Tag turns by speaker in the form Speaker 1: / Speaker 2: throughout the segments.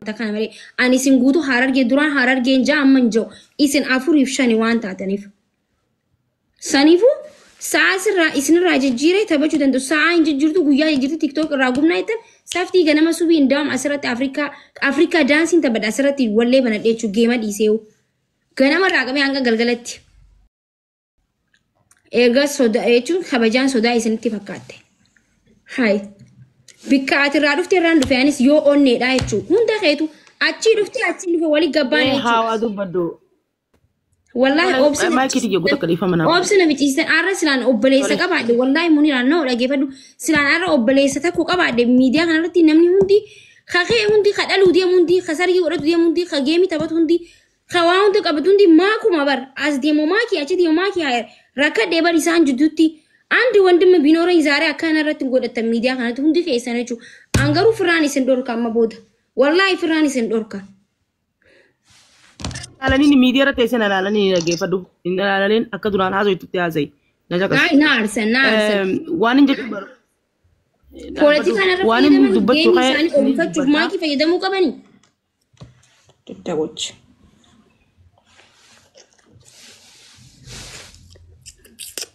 Speaker 1: Kana malee ani isin guutuu Harargee duraan Harargeen ja'a amma hin jiru. Isin 4 fi 5 waan taataniif. Saniifuu sa'a sirraa isinirraa jijjiiree taphachuu danda'u. Sa'a hin jijjiirtu, guyyaa jijjiirtu. TikTok irraa gubnaa jettan saftii ganama subii hin daawam asirratti Afrikaa daansiin taphadha asirratti wallee banadhee jechuudha, geema dhiisee ganama irraa qabee hanga galgalatti. Egaa sodaa jechuun kabajaan sodaa isinitti fakkaatte. Hayi. Bikka ati irraa dhufte irraan dhufe anis yoo onneedha jechuudha. Hunda keetu achii dhufte achii dhufe walii gabbaan jechuudha.
Speaker 2: Haawaa dubbadhu.
Speaker 1: Wallaahi obsi
Speaker 2: Maayikii tiyya guutuu akka dhiifama naaf.
Speaker 1: Obsi na biciisan arra silaan obboleessa qabaadhe, wallaahi Muniraan na dhageeffadhu, silaan arra obboleessa tokko qabaadhe, miidiyaa kanarratti namni hundi kakee hundi ka dhaluu deemu hundi ka sargii godhatu deemu hundi ka geemii taphatu hundi ka waa hundi qabatu hundi maakuma bar as deemu maakii achi deemu maakii haa rakkadhee bar isaan jidduutti andi wandimma binoora izaaree akkana irratti godhatan miidiyaa kanatti hundi keessan jechuudha. An garuu firraan isin dhorka amma booda, wallaahi firraan isin dhorka.
Speaker 2: Ilaalanii miidiyaa irra teessee na ilaalanii dhaggeeffadhu. Hin ilaalaniin akka duraan haasa'u itti haasa'i. Na caqas.
Speaker 1: Ay, na aarsan, na aarsan.
Speaker 2: Waan hin jedhu bara.
Speaker 1: Poolitikaan irra
Speaker 2: Waan hin
Speaker 1: fayyadaman
Speaker 2: dubbachuu
Speaker 1: geemii
Speaker 2: ka'e
Speaker 1: isaanii
Speaker 2: ni
Speaker 1: oomfachuuf
Speaker 2: dubbata.
Speaker 1: maakii fayyadamuu qabanii. Daddabochi.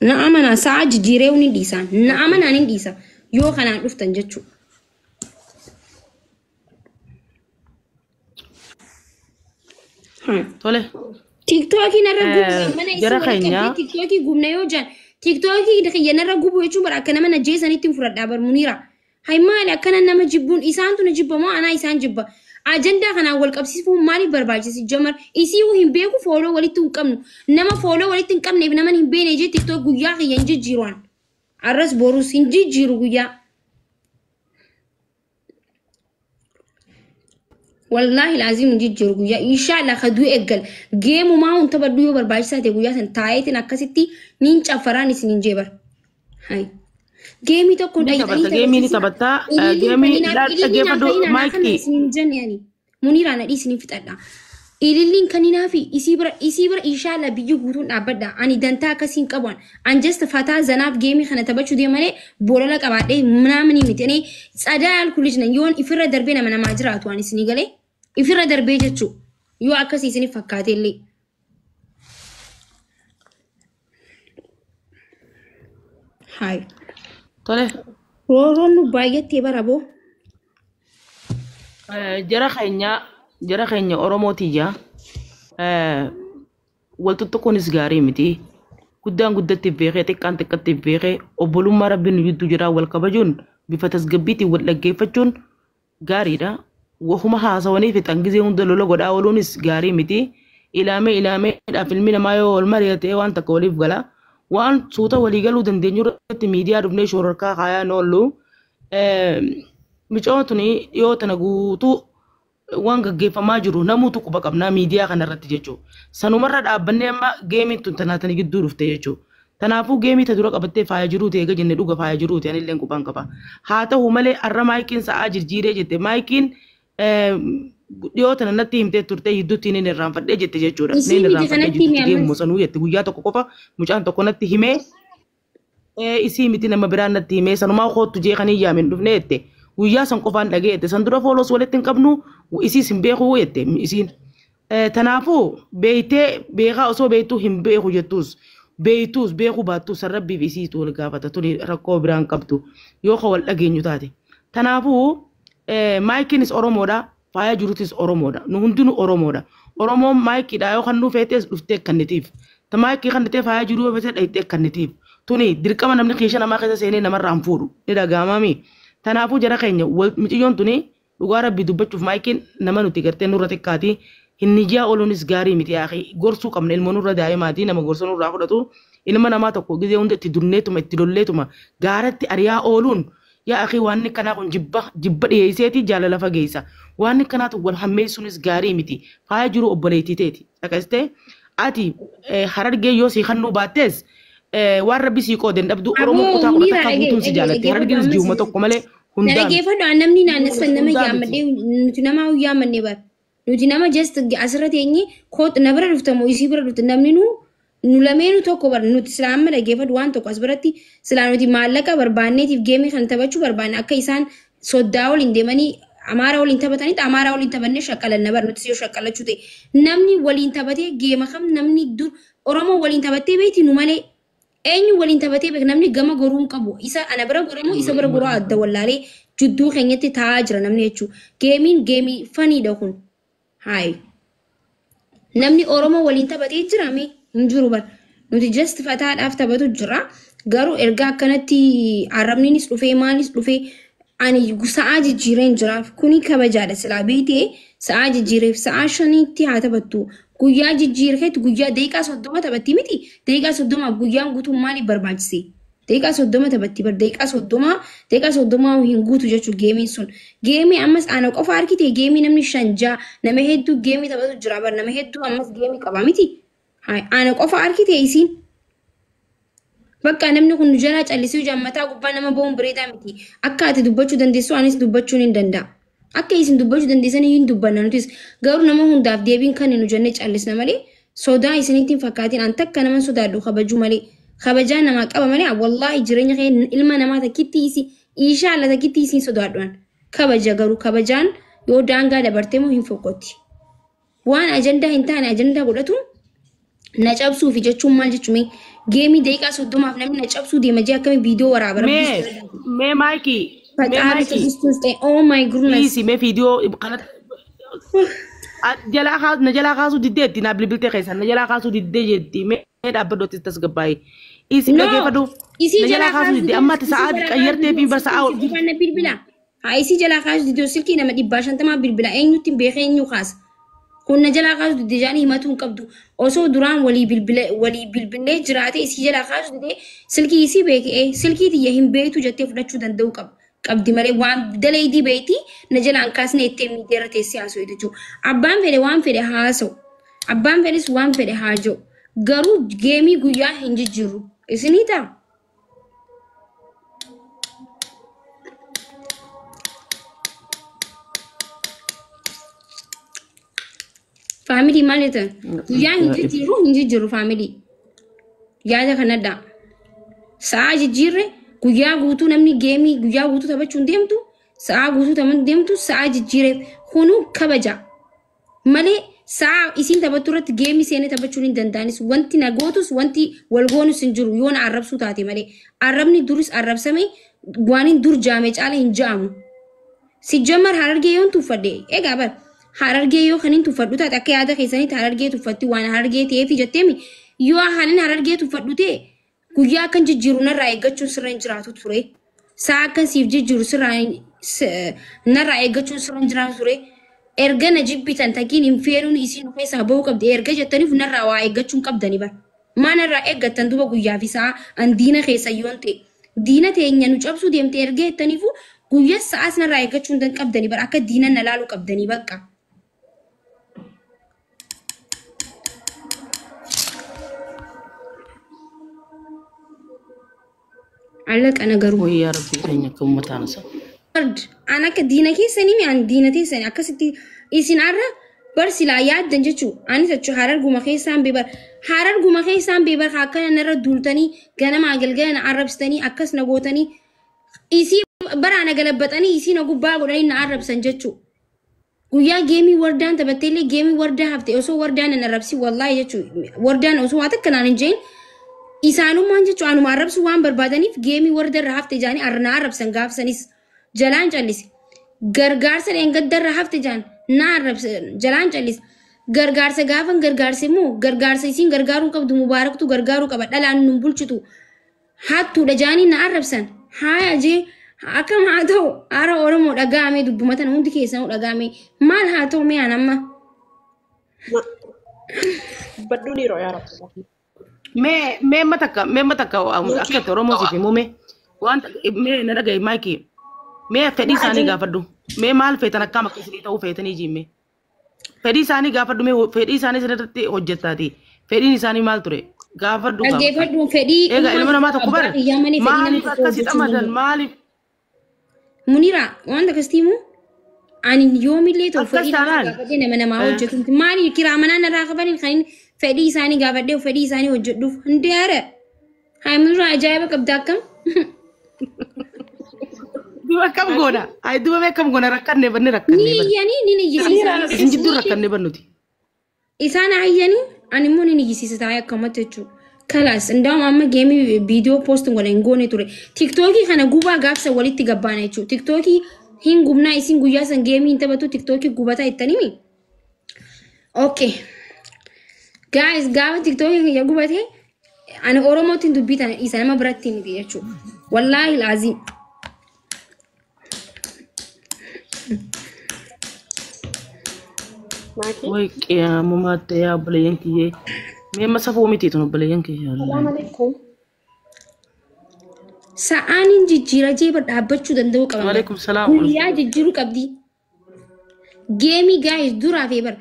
Speaker 1: Na amanaa sa'a jijjiiree ni dhiisaan. Na amanaa ni dhiisa. Yoo kanaan dhuftan jechuudha.
Speaker 2: Tole.
Speaker 1: TikTokii narra gubu mana isii
Speaker 2: Jara
Speaker 1: walitti
Speaker 2: keenya
Speaker 1: qabdee TikTokii gubna yoo jaan TikTokii kiyya narra gubu jechuun bara akka nama najjeesanitti hin fudhadhaa bar Muniira. Hay maali akkana nama jibbuun, isaantu na jibba moo anaa isaan jibba? Ajandaa kanaan wal qabsiisuun maaliif barbaachise? Jamar isii hin beeku, follow walitti hin qabnu. Nama follow walitti hin qabneef nama hin beekne jee TikTok guyyaa kiyya hin jijjiiru an. Arras borus hin jijjiiru guyyaa. Wallaahi laazim hin jijjiiru guyyaa. Inshaallah ka du'e eeggal. Geemumaa hun taphadhu yoo barbaachisaa ta'e guyyaa san taa'eetiin akkasitti niin caffaraan isin hin jeebar. Hai. Geemii tokko
Speaker 2: Ni
Speaker 1: dhayxanii
Speaker 2: taphatta. Geemii ni
Speaker 1: taphachiisina.
Speaker 2: taphatta.
Speaker 1: Ililliin
Speaker 2: Geemii
Speaker 1: kaninaaf
Speaker 2: ilaal
Speaker 1: ililliin
Speaker 2: dhaggeeffadhu
Speaker 1: kaninaaf kana
Speaker 2: maayikii.
Speaker 1: isin hin jenne ani. Muniiraan adii isin fixadha. Ililliin kaninaafi isii bira inshaallah biyyi guutuun dhaabbadha. Ani dantaa akkasii hin qabu. An just fataa zanaaf geemii kana taphachuu deema malee bolala qabaadhee naamni miti. Ani tsadaa yaalku lijna yoon ifirra darbee nama namaa jiraatu ani isinii galee ifirra darbee jechuu yoo akkasii isiniif fakkaate illee. Hayi.
Speaker 2: Tole.
Speaker 1: Rooroon nu baay'attee bara boo.
Speaker 2: Jara keenya Oromoo tiyya wal tuttuquunis gaarii miti. Guddaan guddatti beekee, xiqqaan xiqqatti beekee, obbolummaa rabbiin nu jidduu jira wal kabajuun bifa tasgabbiitiin wal dhaggeeffachuun gaariidha. Wahuma haasawanii fixan gizee hunda lola godhaa ooluunis gaarii miti. Ilaamee ilaameedhaaf ilmi namaa yoo wal mari'ate waan takka waliif gala. Waan suuta walii galuu dandeenyu irratti miidiyaa dhufnee shororkaa kaayaa oollu. Micoon tuni dhiyoo tana guutuu waan gaggeeffamaa jiru namuutu quba qabnaa miidiyaa kanarratti jechuudha. Sanumarra dhaabbannee amma geemiin tun tanaatanii gidduu dhufte jechuudha. Kanaafuu geemii ta dura qabattee faaya jiruuti eega jenne dhuga faaya jiruuti anillee qubaan qaba. Haa ta'u malee har'a maayikiin sa'aa jijjiiree jette, maayikiin dhiyoo tana natti himtee turte gidduutti inni irraanfadhee jette jechuudha.
Speaker 1: Isii
Speaker 2: Inni
Speaker 1: miti
Speaker 2: irraanfadhee
Speaker 1: kanatti himi
Speaker 2: jidduutti
Speaker 1: ammas.
Speaker 2: geemuma sanuu jette, guyyaa tokko qofa mucaan tokko natti himee isii miti nama biraan natti himee sanumaa kootu jee kan hin yaamin dhufne jette, guyyaa san qofaan dhagee jette, san dura fooloos walitti hin qabnu, isiis hin beeku jette isiin. Tanaafuu beeytee beekaa osoo beektuu hin beeku jettuus, beeytuus beekuu baattuus, san rabbiif isiitu wal gaafata, tuni rakkoo biraan qabdu yoo ka wal dhageenyu taate. Tanaafuu maayikiinis Oromoodha, faaya jirutis Oromoodha, nu hundinuu Oromoodha. Oromoon maayikiidha yoo kan nu feetes dhuftee kannitiif. Ta maayikii kan ta'e faaya jiruu yoo feete dhayitee kannitiif. Tuni dirqama namni keesha namaa keessa seenee namarraa hin fuudhu ni dhaga'amami. Tanaafuu jara keenya, miciyyoon tuni dhugaa rabbii dubbachuuf maayikiin nama nuti gartee nurra xiqqaati. Hin niyyaa ooluunis gaarii miti yaaqi, gorsuu qabna, ilmoo nurra daa'imaati, nama gorsa nurraa fudhatu. Ilma namaa tokko gizee hunda itti durneetuma itti lolleetuma gaaratti ari'aa ooluun yaa akii waan kanaa kun jibba jibba dhiyeesseeti jaalala fageessa. Waan kanaatu wal hammeessuunis gaarii miti. Faaya jiru obboleettii teeti dhaqastee ati Harargee yoo sii kannuu baattees waan rabbi sii qooden dhabdu Oromoo
Speaker 1: Aboo
Speaker 2: kutaa kudha
Speaker 1: Muniira
Speaker 2: takka
Speaker 1: dhagee
Speaker 2: guutuun si
Speaker 1: dhagee
Speaker 2: jaalatte.
Speaker 1: dhaggeeffadhu
Speaker 2: Harargeenis
Speaker 1: ammas.
Speaker 2: ji'uma tokko malee
Speaker 1: Na
Speaker 2: hundaa miti.
Speaker 1: dhaggeeffadhu, an namni naannessan nama
Speaker 2: Hundaa miti.
Speaker 1: yaammadhee nuti nama yaammanne bara. Nuti nama just asirra teenye koot na bira dhuftamoo isii bira dhufta, namni nu nu lameenu tokko bara. Nuti silaa amma dhaggeeffadhu, waan tokko as biratti silaa nuti maallaqa barbaanneetiif geemii kana taphachuu barbaanne akka isaan soddaa waliin deemanii Amaara waliin taphatanitti Amaara waliin taphannee shaqqalanna bar nuti yoo shaqqalachuu ta'e namni waliin taphatee geema kam namni dur Oromoo waliin taphattee beekti nu malee eenyu waliin taphatee beek namni gama goruu hin qabu isa ana bira goramu isa bira goruu adda wallaalee jidduu keenyatti taa'aa jira namni jechuudha. Geemiin geemii faniidha kun. Haayi. Namni Oromoo waliin taphatee jira mee hin jiru bar. Nuti just fataadhaaf taphatu jira. Garuu erga akkanatti arrabniinis dhufee maalis dhufee ani sa'aa jijjiireen jiraaf kuni kabajaadha silaa beektee sa'aa jijjiireef sa'aa 5tti haa taphattu. Guyyaa jijjiirkeetti guyyaa daqiiqaa 30 taphatti miti. Daqiiqaa 30 guyyaan guutuun maaliif barbaachise? Daqiiqaa 30 taphatti bar daqiiqaa 30 daqiiqaa 30 hin guutu jechuudha geemiin sun. Geemii ammas ana qofa argite geemii namni 5 6 nama hedduu geemii taphatu jira bar nama hedduu ammas geemii qaba miti. Ana qofa argite isiin. Bakka namni kun nu jalaa callisee hojii mataa gubbaa nama ba'uun bareedaa miti. Akka ati dubbachuu dandeessu anis dubbachuun hin danda'a. Akka isin dubbachuu dandeessanii hin dubbanna nutis garuu nama hundaaf deebiin kan nu jennee callisna malee sodaa isinitti hin fakkaatin an takka nama sodaadhu kabajuu malee kabajaa namaa qaba malee wallaahi jireenya kee ilma namaa takkitti isi inshaalla takkitti isin sodaadhu an kabaja garuu kabajaan yoo daangaa dabartee moo hin fokkotti. Waan ajandaa hin taane ajandaa godhatu na cabsuufi jechuun maal jechuun geemii daqiiqaa 30f namni na cabsuu deema jee akkamii viidiyoo waraaba
Speaker 2: Mee mee maayikii mee
Speaker 1: Faxaari
Speaker 2: maayikii
Speaker 1: Kiristoos ta'e oh my goodness.
Speaker 2: dhiisi mee viidiyoo kanatti jalaa kaasu na jalaa kaasuu diddeetti naa bilbiltee keessan na jalaa kaasuu diddee jetti mee dhaabbadhootti tasgabbaa'e. Isi
Speaker 1: No,
Speaker 2: dhaggeeffadhu
Speaker 1: isii
Speaker 2: na jalaa
Speaker 1: jalaa
Speaker 2: kaasuu
Speaker 1: kaasuu
Speaker 2: diddee amma ati sa'aa qayyartee fi bar sa'aa ol
Speaker 1: qofaan na bilbila. Haa isii jalaa kaasuu diddee silkii nama 150 bilbila eenyutti hin beekee eenyu kaasa. Kun na jalaa kaasuu diddee jaanii himatuu hin qabdu. Osoo duraan walii bilbile walii bilbilee jiraate isii jalaa kaasuu diddee silkii isii beekee silkii tiyya hin beektu jettee fudhachuu danda'uu qaba. Qabdi malee waan dalaydii beekti na jalaan kaasne ittee miidiyaarra teessee haasa'u jechuudha. Abbaan fedhe waan fedhe haasa'u. Abbaan fedhes waan fedhe haa jiru. Garuu geemii guyyaa hin jijjiirru. Isinii ta'a. Faamilii maal jettan? Guyyaa hin jijjiirru hin jijjiirru faamilii. Yaada kanadha. Sa'aa jijjiirre guyyaa guutuu namni geemii guyyaa guutuu taphachuu hin deemtu. Sa'aa guutuu taphachuu deemtu sa'aa jijjiireef kunuu kabaja. Malee sa'aa isiin taphattu irratti geemii seenee taphachuun hin danda'anis wanti na gootus wanti wal goonus hin jiru yoo na arrabsuu taate malee. Arrabni duris arrabsame waan hin dur jaame caala hin jaamu. Sijjammar harargee yoon tuffadhe egaa bar harargee yoo kan hin tuffadhu taate akka yaada keessanitti harargee tuffatti waan harargee ta'eef jetteemi yoo haalin harargee tuffadhu ta'e guyyaa akkan jijjiiru narraa eeggachuun sirra hin jiraatu ture. Sa'a akkan siif jijjiiru sirraa narraa eeggachuun sirra hin jiraatu ture. Erga na jibbitan takiin hin feenuun isiin keessaa bahuu qabdi erga jettaniif narraa waa eeggachuun qabdani bar. Maa narraa eeggattan duuba guyyaa fi sa'a an diina keessa yoon ta'e. Diina teenya nu cabsuu deemte erga jettaniifu guyyaa sa'aas narraa eeggachuun dan qabdani bar akka diina na laaluu qabdanii bakka. Allaqa na garuu.
Speaker 2: Wayyaa rabbii keenya akka uummataan isa.
Speaker 1: Ard an akka diina keessanii mi an diina teessanii akkasitti isin arra bar silaa yaaddan jechuu anis achu hararguma keessaan beebar hararguma keessaan beebar akkana narra duultanii ganamaa galgala na arrabsitanii akkas na gootanii isii bara na galabbatanii isii na gubbaa godhanii na arrabsan jechuu. Guyyaa geemii wardaan taphattee illee geemii wardaa hafte osoo wardaan na arrabsi wallaahi jechuu wardaan osoo waa takka naan hin jeen isaanummaan jechuu anuma arrabsu waan barbaadaniif geemii warda irra hafte jaanii na arrabsan gaafsanis jalaan callise. Gargaarsa dheengadda irra hafte jaan na arrabsan jalaan callise. Gargaarsa gaafan gargaarse immoo gargaarsa isiin gargaaruu qabdu mubaaraktu gargaaruu qaba dhalaan nun bulchitu hattuudha jaanii na arrabsan. Haaya jee akkam haa ta'u hara Oromoo dhaga'ame dubbuma tana hundi keessanuu dhaga'ame maal haa ta'u mee an amma.
Speaker 3: Badduun yeroo yaa rabbi.
Speaker 2: Mee mee matakka mee matakka akka itti Oromoo siif himuu mee waan mee na dhagaye maayikii mee fedhii isaanii gaafadhu mee maal feetan akkam akka isinii ta'uu feetanii jiimme fedhii isaanii gaafadhu mee fedhii isaanii sirriitti hojjettaati fedhiin isaanii maal ture gaafadhu gaafadhu.
Speaker 1: Dhaggeeffadhu fedhii
Speaker 2: Egaa ilma namaa tokko
Speaker 1: abbaa
Speaker 2: bara
Speaker 1: kiyyaa malee fedhii nama
Speaker 2: maaliif
Speaker 1: tokko
Speaker 2: akkasi
Speaker 1: hojjechuu hin
Speaker 2: xamadan
Speaker 1: danda'u.
Speaker 2: maaliif
Speaker 1: Munira waan akkasitti himu ani yoomillee ta'u
Speaker 2: akkas
Speaker 1: fedhii namaa
Speaker 2: taanaan
Speaker 1: gaafadhee nama namaa hojjetu miti. Maali kiraa manaa narraa qabaniin kan inni fedhii isaanii gaafadhee fedhii isaanii hojjedhuuf hundi haara. Haa Munira ajaa'iba qabda akkam.
Speaker 2: Duba akkam goona? Ay duba mee akkam goona? Rakkanne banne rakkanne
Speaker 1: Ni
Speaker 2: banne.
Speaker 1: iyyanii ni iyyisiisa.
Speaker 2: Isin jidduu rakkanne bannuti.
Speaker 1: Isaan ayyanii ani immoo ni iyyisiisa taa'ee akkamatti jechuudha. Kalaas ndaa'um amma geemii viidiyoo poost godhe hin goone ture. Tiktookii kana gubaa gaafsa walitti gabbaana jechuudha. Tiktookii hin gubnaa isin guyyaa san geemii hin taphatu tiktookii gubataa jettanii. Okay. Guys, gaafa tiktookii kiyya gubate ani Oromootiin dubbii tana isa nama biratti miti jechuudha. Wallaahi laaziim.
Speaker 3: Maakii.
Speaker 2: Way qiyaamumaa ta'ee obboleeyyan kiyyee. Mee amma safuu miti tun obboleeyyan kiyyee.
Speaker 3: Salaam alaikum.
Speaker 1: Sa'aan hin jijjiira jeeba dhaabbachuu danda'uu qaban.
Speaker 2: Waalaikum salaam.
Speaker 1: Guyyaa jijjiiruu qabdi. Geemii guys duraa fi bara.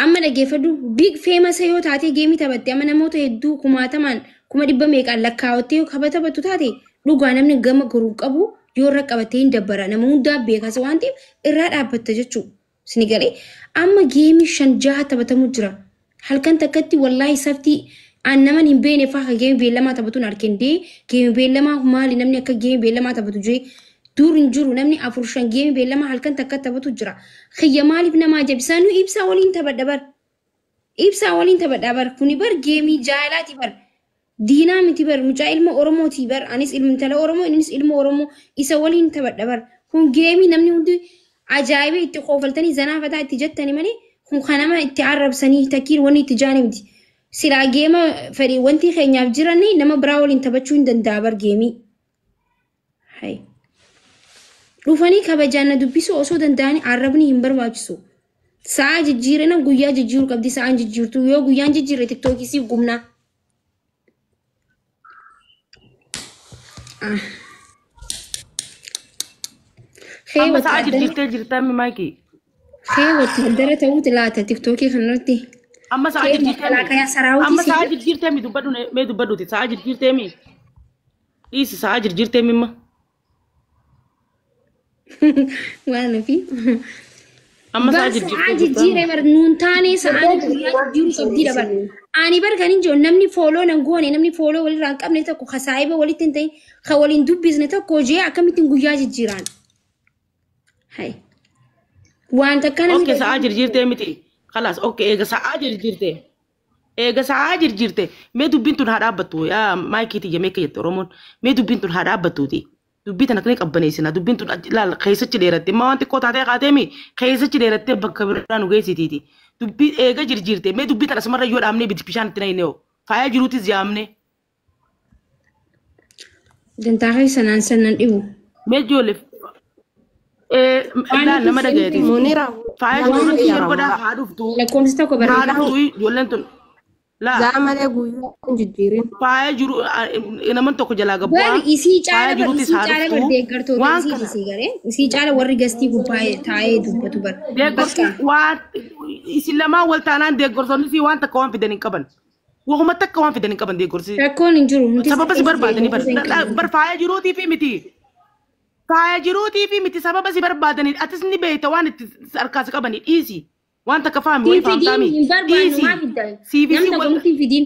Speaker 1: Amma dhaggeeffadhu big famous yoo taate geemii taphatte amma namoota hedduu kumaatamaan kuma dhibba meeqaan lakkaa'attee yoo kaba taphattu taate dhugaa namni gama goruu qabu yoo irra qabattee hin dabbara nama hundaa beekasa waan ta'eef irraa dhaabbatta jechuudha. Sini galee amma geemii shan jaha taphatamu jira. Halkan takkatti wallaahi saftii aan naman hin beekne faa ka geemii beellamaa taphatuun argin dee geemii beellamaa maali namni akka geemii beellamaa taphatu jee dur hin jiru namni afur shan geemii beellamaa halkan takka taphatu jira. Xiyya maaliif nama ajabisa nu ibsaa waliin taphadha bar. Ibsaa waliin taphadha bar kuni bar geemii jaalaati bar. Diinaa miti bar mucaa ilma Oromooti bar anis ilma intala Oromoo innis ilma Oromoo isa waliin taphadha bar. Kun geemii namni hundi ajaa'ibee itti qoofaltanii zanaafataa itti jettani malee kun kan nama itti arrabsanii takkiin wanni itti jaani miti. Silaa geema fedhii wanti keenyaaf jirani nama biraa waliin taphachuu hin danda'a bar geemii. Hai. Dhufanii kabajaan na dubbisuu osoo danda'anii arrabni hin barbaachisu. Sa'a jijjiirina guyyaa jijjiiruu qabdi sa'aan jijjiirtu yoo guyyaan jijjiirre tiktookii siif gubnaa.
Speaker 2: Amma sa'a jijjiirtee jirta mi maakii?
Speaker 1: Kee wattaaddara ta'uuti laata tiktookii kanarratti.
Speaker 2: Amma sa'a
Speaker 1: Kee
Speaker 2: jijjiirtee mi?
Speaker 1: makalaakaa saraawutii
Speaker 2: Amma sa'a
Speaker 1: si.
Speaker 2: jijjiirtee mi dubbadhu mee dubbadhuuti sa'a jijjiirtee mi? Dhiisi sa'a jijjiirtee mi imma?
Speaker 1: Waan fi.
Speaker 2: Amma sa'a
Speaker 1: Bar sa'a
Speaker 2: jijjiirtee jirta
Speaker 1: jijjiiree bar nuun taanee sa'aan guyyaa jijjiiruu qabdiidha bar. Ani bar kan hin jiru namni fooloo nan goone namni fooloo walirraa hin qabne tokko ka saahiba walitti hin ta'in ka waliin dubbisne tokko jee akkamittiin guyyaa jijjiiraan. Hai. Waan takka namni
Speaker 2: Okay, sa'a jijjiirtee miti. Kalaas, okay, eega sa'a jijjiirtee. Eega sa'a jijjiirtee. Mee dubbiin tun haa dhaabbattu. Yaa maayikii tiyya meeqa jette Oromoon. Mee dubbiin tun haa dhaabbattuuti. Dubbii tana kana qabbaneessina. Dubbiin tun laal keessachi dheeratte. Amma waan xiqqoo taatee kaateemi keessachi dheerattee bakka biraa nu geessitiiti. Dubbii eega jijjiirtee. Mee dubbii tana asumarra yoo dhaabnee biti bishaan itti naqnee hoo. Faaya jiruutis yaamne.
Speaker 1: Dantaa keessa naan sannan dhibu.
Speaker 2: Mee ijoollee
Speaker 1: Waan
Speaker 2: laal nama
Speaker 1: nuti
Speaker 2: dhagayeeti.
Speaker 4: Munira
Speaker 2: Faaya jiru irratti share godhaa haa dhuftu.
Speaker 1: Lakkoofsi tokko
Speaker 2: Haa
Speaker 1: barreeffama.
Speaker 2: dhuftu ijoolleen tun. Laa.
Speaker 4: Zaa malee guyyaa hin jijjiirin.
Speaker 2: Faaya jiru naman tokko jalaa
Speaker 1: Bar
Speaker 2: gabbu'aa.
Speaker 1: isii caala
Speaker 2: Faaya
Speaker 1: bar
Speaker 2: jiruutis
Speaker 1: isii
Speaker 2: haa
Speaker 1: caala bar
Speaker 2: dhuftu.
Speaker 1: deeggartoota
Speaker 2: Waan
Speaker 1: isii
Speaker 2: kana
Speaker 1: isii garee isii caala warri gastii gubbaa taa'ee dubbatu bar.
Speaker 2: deeggarsi
Speaker 1: Bakka
Speaker 2: waan isin lamaan wal taanaan deeggartoonni si waan takka waan fidan hin qaban. Wahuma takka waan fidan hin qaban deeggarsi.
Speaker 1: rakkoon hin jiru. Nuti
Speaker 2: Sababa si barbaadanii bar
Speaker 1: hin qabnu.
Speaker 2: bar faaya jiruutii fi miti. Faaya jiruutii fi miti sababa si barbaadanii atis ni beekta waan itti harkaa si qabanii dhiisi. Waan takka faami
Speaker 1: Hin
Speaker 2: wayii
Speaker 1: fidiin
Speaker 2: faamtaami
Speaker 1: hin barbaannu
Speaker 2: dhiisi.
Speaker 1: maa fiddan?
Speaker 2: Siif
Speaker 1: Namni
Speaker 2: isin
Speaker 1: tokko
Speaker 2: wal
Speaker 1: nutti hin fidiin.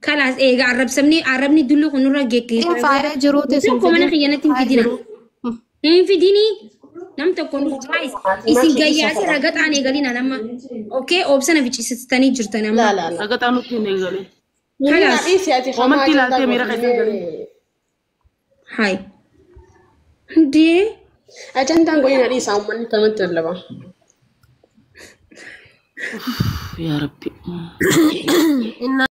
Speaker 1: Kalaas eega arrabsamnee arrabni dulli kun nurra
Speaker 4: Hin
Speaker 1: geggeessaa.
Speaker 4: faaya jiruutis hin
Speaker 1: Tokko mana
Speaker 4: fidin.
Speaker 1: kiyyanatti hin
Speaker 4: Faaya
Speaker 1: fidina.
Speaker 4: jiruu.
Speaker 1: Hin fidinii. Nam tokko nu guys isin gayyaasi ragaxaan eegalina nama. Okay oobsana ficcisiistanii jirtan amma.
Speaker 3: Laa laa laa.
Speaker 2: ragaxaa nutti hin eegalin.
Speaker 3: Munira
Speaker 1: Kalaas
Speaker 3: dhiisi ati hamaa
Speaker 2: Wamanti
Speaker 3: ajandaa
Speaker 2: ilaaltee miira keessa hin galin.
Speaker 3: godhannee.
Speaker 1: hai. Dee.
Speaker 3: Ajandaan godhina dhiisaa uummanni kanatti lallaba.
Speaker 2: Yaa Rabbi.
Speaker 4: Inna